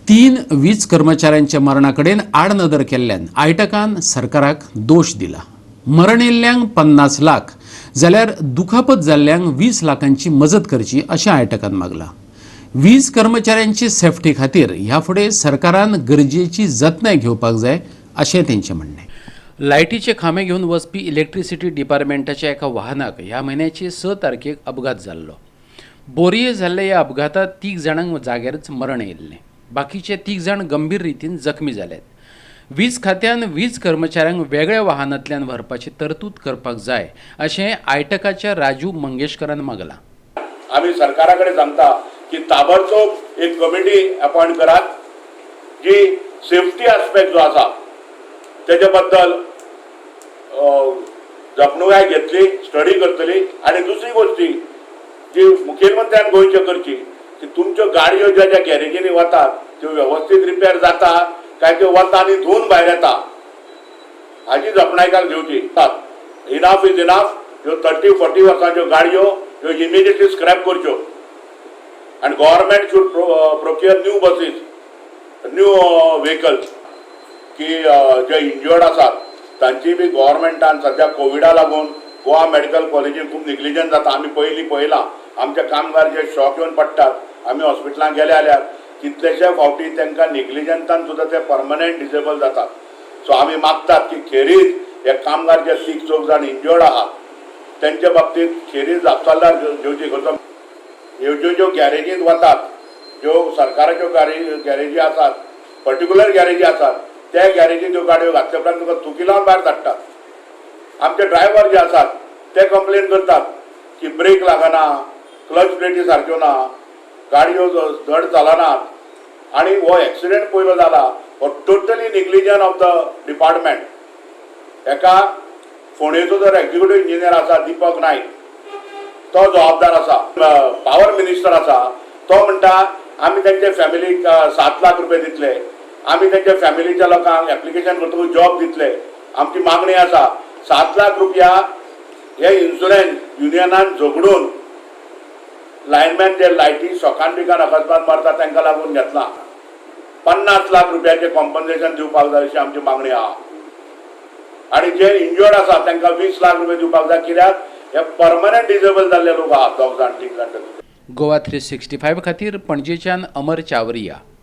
तीन वीज कर्मचाऱ्यांच्या मरणा कडेन आडनदर केल्ल्यान आयटकान सरकाराक दोश दिला. मरण येयल्ल्यांक 50 लाख जाल्यार दुखापत जाल्ल्यांक 20 लाखांची मजत करची अशें आयटकान मागलां. वीज कर्मचाऱ्यांची सेफ्टी खातीर ह्या फुडें सरकारान गरजेची जतनाय घेवपाक जाय अशें तेंचें म्हणणें. लायटीचे खांबे घेवन वचपी इलेक्ट्रिसिटी डिपार्टमेंटाच्या एका वाहनाक ह्या म्हयन्याचे 6 तारखेक अपघात जाल्लो. बोरये जाल्ल्या ह्या अपघातांत तीग जाणांक जाग्यारच मरण येयल्लें. बाकीचे तीग जाण गंभीर रितीन जखमी जाल्यात. वीज खात्यान वीज कर्मचाऱ्यांक वेगळ्या वाहनांतल्यान व्हरपाची तरतूद करपाक जाय अशें आयटकाच्या राजू मंगेशकरान मागलां. आमी सरकारा कडेन सांगता की ताबडतोब एक कमिटी अपॉयंट करात, जी सेफ्टी आस्पेक्ट जो आसा तेजे बद्दल जपणूकाय घेतली, स्टडी करतली. आनी दुसरी गोश्टी जी मुखेलमंत्र्यान गोंयच्यो करची की तुमच्यो गाडयो ज्या ज्या गॅरेजींनी वतात, त्यो वेवस्थीत रिपेर जाता काय त्यो वता आनी धुवन भायर येता, हाजी जपणायकाल घेवची. Enough is enough. ह्यो 30-40 वर्सांच्यो गाडयो ह्यो इमिजिएटली स्क्रॅप करच्यो आनी government should procure new buses, new vehicles, की जे इंजर्ड आसात तांची बी गव्हर्मेंटान. सद्या कोविडा लागून गोवा मेडिकल कॉलेजीन खूब निग्लिजन्स जाता. आमी पयलीं पळयलां, आमचे कामगार जे शॉक येवन पडटात, आमी हॉस्पिटलांत गेले जाल्यार कितलेशे फावटी तांकां निग्लिजन्सान सुद्दां ते परमनंट डिसेबल जातात. सो आमी मागतात की खेरीज हे कामगार जे तीग चौग जाण इंजर्ड आहात, तेंच्या बाबतींत खेरीज जापसालदार घेवची. खंयचो ह्यो ज्यो ज्यो गॅरेजींत वतात, ज्यो सरकाराच्यो गॅरेजी आसात, पर्टिक्युलर गॅरेजी आसात, त्या गॅरेजीत त्यो गाडयो घातल्या उपरांत तुका थुकी लावन भायर धाडटात. आमचे ड्रायव्हर जे आसात ते कंप्लेन करतात की ब्रेक लागना, क्लच प्लेटी सारक्यो ना, गाडयो धड चलनात. आनी हो एक्सिडेंट पयलो जाला हो totally negligence of the department. एका फोंडेचो जर एक्झिक्युटीव इंजिनियर आसा दीपक नायक, तो जबाबदार आसा. पावर मिनिस्टर आसा, तो म्हणटा आमी तेंच्या फॅमिलीक 7 लाख रुपये दितले, आमी तेंच्या फॅमिलीच्या लोकांक एप्लिकेशन करतकूच जॉब दितले. आमची मागणी आसा, 7 लाख रुपया हे इन्शुरन्स युनियनान झगडून लायनमॅन जे लायटी शॉकान बिकान अकस्मात मरता तांकां लागून घेतला, 50 लाख रुपयाचे कॉम्पन्सेशन दिवपाक जाय अशी आमची मागणी आहा. आणि जे इंजर्ड आसा तांकां 20 लाख रुपये दिवपाक जाय, कित्याक हे परमनंट डिसेबल जाल्ले लोक आहात, दोग जाण, तीग जाण. गोवा 365 खातीर पणजेच्यान अमर चावरिया.